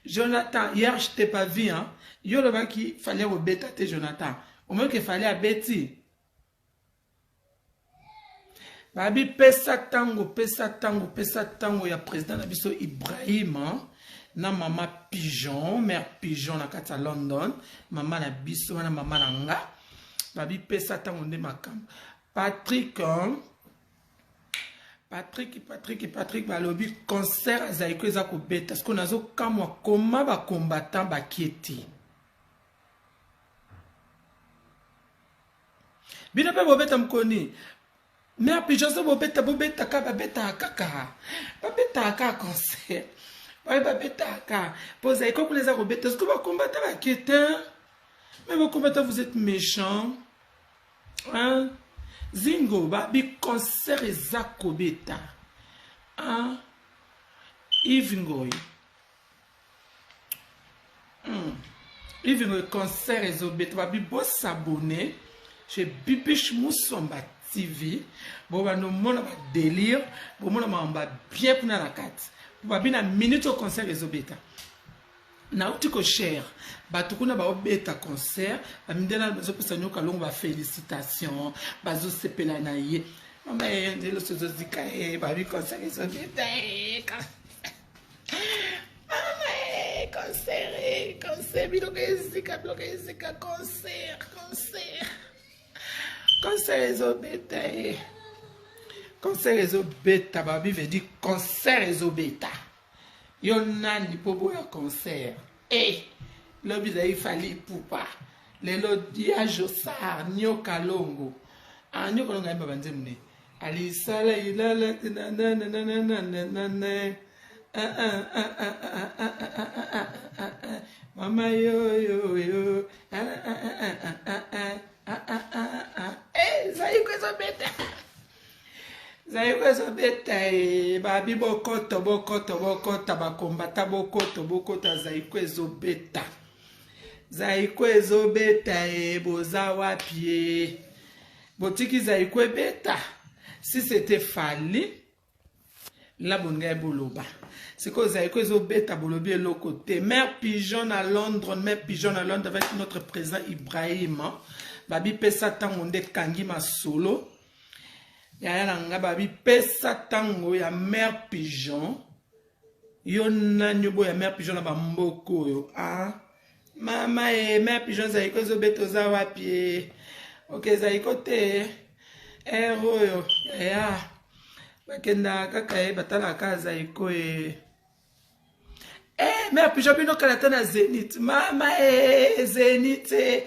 Jonathan, hier je t'ai pas vu hein. Yo lobaki fallait kobeta te Jonathan. Omoni ke fallait abeti. Babi pesa tango, pesa tango, pesa tango ya président na biso Ibrahim na mama Pigeon, mère Pigeon na kati ya London, mama na biso wana mama na nga. Babi pesa tango nde makambo. Patrick hein? Patrick, Patrick, Patrick balobi concert ya Zaiko eza kobeta. Sikoyo nazokamwa koma ba combattant bakie te. Bino mpe bobeta mokoni. Mère Pigeon so bobeta bobetaka babetaka kaka. Babetaka kaka concert. Baye babetaka kaka. Po Zaiko kuna eza kobeta. Sikoyo ba combattant bakie te. Mais ba combattant vous êtes méchants. Hein? Zingo babi concert eza kobeta. Hein? Yves Ngoy. Yves Ngoy concert ezobeta babi bo s'abonner chez Bibiche Musomba TV. Bo bando mona ba délire, bo mona mamba bien kuna na kati. Babi na minute au concert ezobeta. Nauti ko share bato kuna baobeta concert bamindela bazopesa nyoka longo ba félicitation bazosepela na ye mama ye nde loso ezozika ye babi concert ezobeta ye mama ye concert ye concert biloko ezika biloko ezika concert concert concert ezobeta ye concert ezobeta babi veut dire concert ezobeta. Yo nani po boya concert eh lobi ezali Fally Ipupa lelo ya Josar Nyoka Longo ah Nyoka Longo ayemba ba nzembo ne alisala ilala na na na na na na na na mama yo yo yo eh Zaiko ezobeta Zaiko ezobeta e babi bokoto bokoto bokota bakombata bokoto bokota Zaiko ezobeta Zaiko ezobeta e boza wapi e botiki Zaiko ebeta si c'était Fally la bolingai boloba sikoyo Zaiko ezobeta bolobi eloko te. Mère Pigeon na Londres, mère Pigeon na Londres avec notre président Ibrahim babi pesa ntango nde kangi masolo yaya na nga babi pesa ntango ya mère Pigeon. Yo nani oboya mère Pigeon na bamboka oyo ah mama e mère Pigeon Zaiko ezobeta oza wapi e ok Zaiko te ere oyo yaya bakendaka kaka ye batalaka kaka Zaiko e eh mère Pigeon bino kala ata na Zenith mama e Zenith e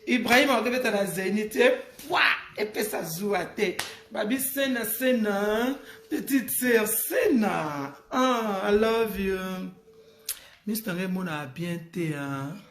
Ibrahim akobeta na Zenith e pwa epesa zuwa te babi sena sena petite sœur sena ah, I love you miso na ngai emonaka bien te hein.